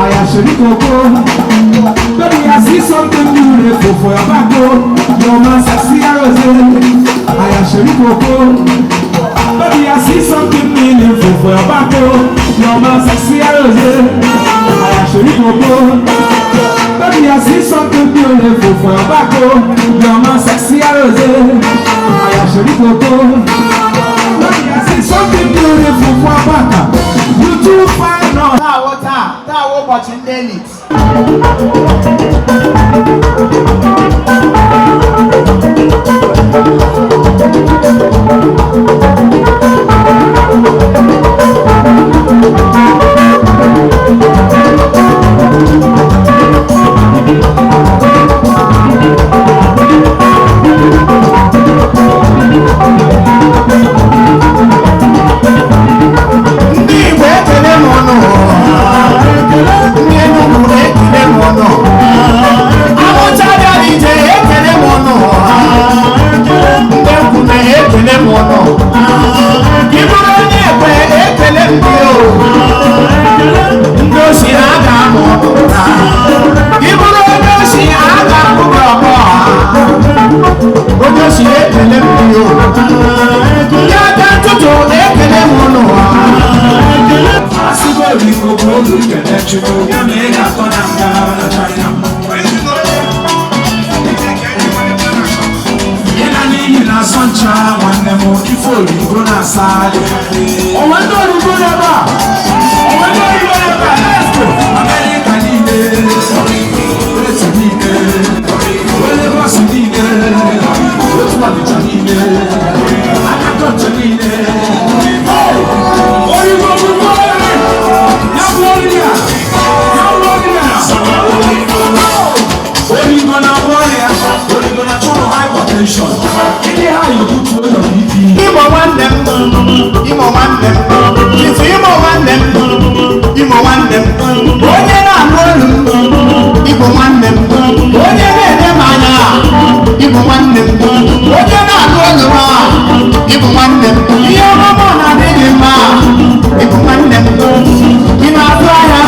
Ayashiri koko. Baby, I see something beautiful for your back, oh. Your man sexy rose. Ayashiri koko. Baby, I see something meaningful for your back, oh. Your man sexy rose. Ayashiri koko. Baby, I see something beautiful for your back, oh. Your man sexy rose. Ayashiri koko. Baby, I see something beautiful for your back. You too fine, no. Taa wụ ụbọchị ndị elite. Ndị Igbo ekele m ụnụ. Ndị Enugu ekele m ụnụ. Awụsa bịara ije ekele m ụnụ. Ndị Nkwume ekele m ụnụ. Ị bụrụ onye Ekwe ekele m gị o. Ndị osi ha ga-amụ ọgụ ha. Ị bụrụ onye osi ha ga-amụ gị ọgbọ ha. Onye osi ekele m gị o. Ndị aka ntụtụ ekele m ụnụ ha. Asịgo oligbo bụ olu kele Chukwu ya ma ị ga-atọ na nga na China. Ị na n'iyi na-asọ ncha nwanne m ife oligbo na-asa onwe ndị oligbo n'ebe a, onwe ndị oligbo n'ebe a, let's go. Amerịka niile, Briti niile, Lagos niile, otu Ọnịcha niile, Akatọcha niile. Hey! Oligbo bụ oriri! Ya bụ oriri a! Ya bụ oriri a! Oligbo na-agwọ ọrịa, oligbo na-achọrọ hypertension. Ịdị ha ebutu ụlọ BP. Imo nwanne m, Imo nwanne m, Chifu Imo nwanne m, Imo nwanne m, onye na-anụ olu m, Igbo nwanne m, onye na-ene m anya, Igbo nwanne m, onye na-anụ olu m, Igbo nwanne m, ihe ọma m na-adịghị mma, Igbo nwanne m, ị na-azụ ahịa,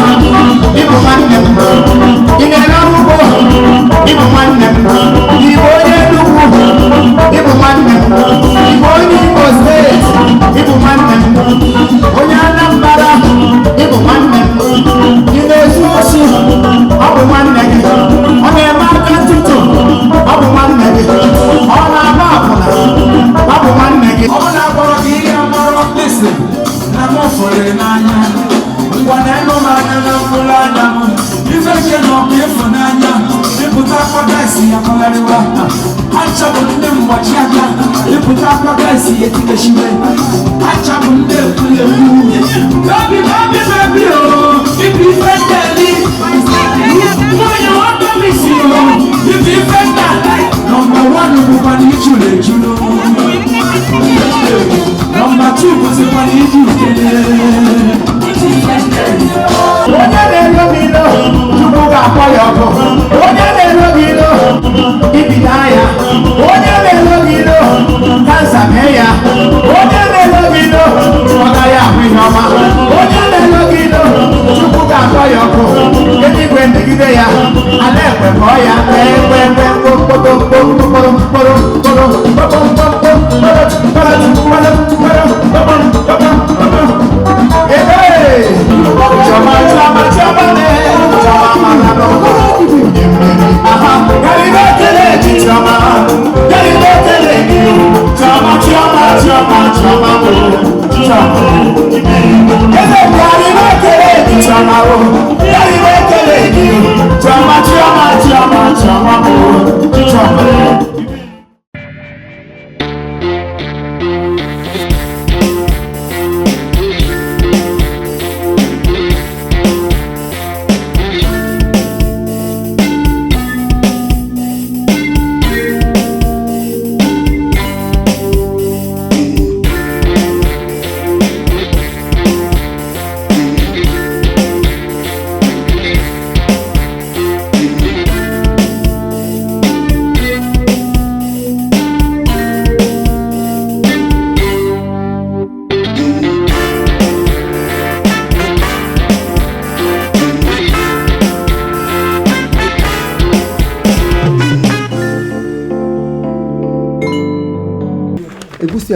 Igbo nwanne m, ị na-ere ọrụ ugbo, Igbo nwanne m, Igbo onye Enugu, Igbo nwanne m, Igbo onye Imo steeti, Igbo nwanne m, onye Anambra, Igbo nwanne m, ị na-ezu osi, ọ bụ nwanne gị, ọ na-eme aka ntụtụ, ọ bụ nwanne gị, ọ na-agba akwụna, ọ bụ nwanne gị. Ọ bụ na akpọrọ gị ihe mkpọrọ mkpịsị na m fụrụ n'anya. Ngwa na enu m anya na mkpụrụ anya m. Ife nke na ọkụ ịfụnanya. Ịpụta akpaka esi ya kọgharịwa. Ha ncha bụ ndị mgbachi aka. Ịpụta akpaka esi ya etikechiwe. Ha ncha bụ ndị ekwurekwu. Baby, baby, baby, oh, ibi ife ndeli. Nwanyị nwata m isi, oh, ibi ife ndeli. Nọmba 1 bụkwa na ijulu ejulu. Nọmba 2 bụzikwa na iji ukele. Onye na-elo m ilo, Chukwu ga-akpọ ya ọkụ. Onye na-elo gị ilo, ibido ya. Onye na-elo gị ilo, kansa mee ya. Onye na-elo gị ilo, ọ gaghị ahụ ihe ọma. Onye na-elo gị ilo, Chukwu ga-akpọ ya ọkụ. Eluigwe megide ya, ala ekwe kọọ ya. Ekwe ekwe mkpokpoto mkpokoro mkporo mkporo mkpokoro mkpokoro mkporo mkporo mkporo mkpokoro mkpokoro. Ee! Chioma, Chioma, Chioma mee, Chioma mara n'ụwa. Aha, garịba ekele gị Chioma, garịba ekele gị. Chioma, Chioma, Chioma, Chioma bụ Chioma. Eze garịba ekele gị Chioma o, garịba ekele gị. Chioma, Chioma, Chioma, Chioma bụ Chioma.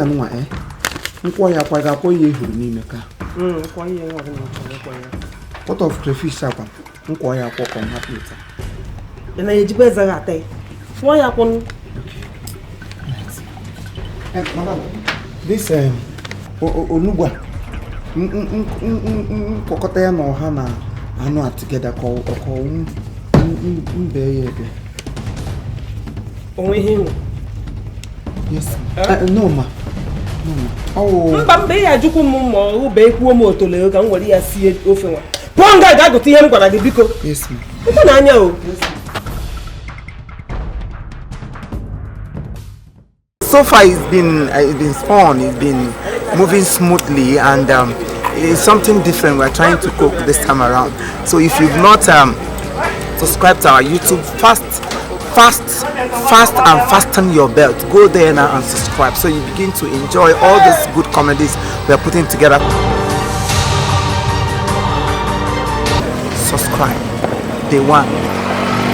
Anụnwa e nkwọ ya akwa ga-akwọ ya ehuru n'ime ka. Kwọ ihe ọbụla chọrọ ịkwọ ya. What of crayfish akwa nkwọ ya akwọ ka ọ hapụ ụta? Ị na-ejikwa eze gị ata ya? Kwụọ ya kwụnụ. Eh, madam, this onugbu a nkwọkọta ya na ọha na anụ a together ka ọ ka ọ m bee ya ebe. Onwe ihe ịnwe? Yes. Eh, no ma, no ma, ọ wụ. Mba mba, ị ya ajụkwu m ma ọ bụ ekwuo m otole ka m were ya sie ofe nwa. Pụọ nga, ga gote ihe m gwara gị, biko. Yes ma. Ụkwụ na anya o. So far, it's been fun. It's been moving smoothly, and it's something different we're trying to cook this time around. So if you've not subscribed to our YouTube, fast, fast, fast, and fasten your belt. Go there now and subscribe, so you begin to enjoy all these good comedies we are putting together. Subscribe. Day one.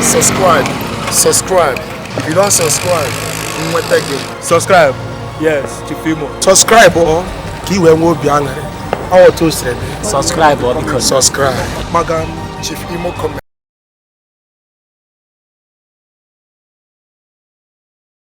Subscribe, subscribe. If you don't subscribe, nweta gị. Subscribe. Yes, Chief Imo. Subscribe ọ ka ị wee nwee obi aṅụrị. Ọ otu o siri dị. Subscribe ọ, biko. Subscribe. Magam Chief Imo Comedy.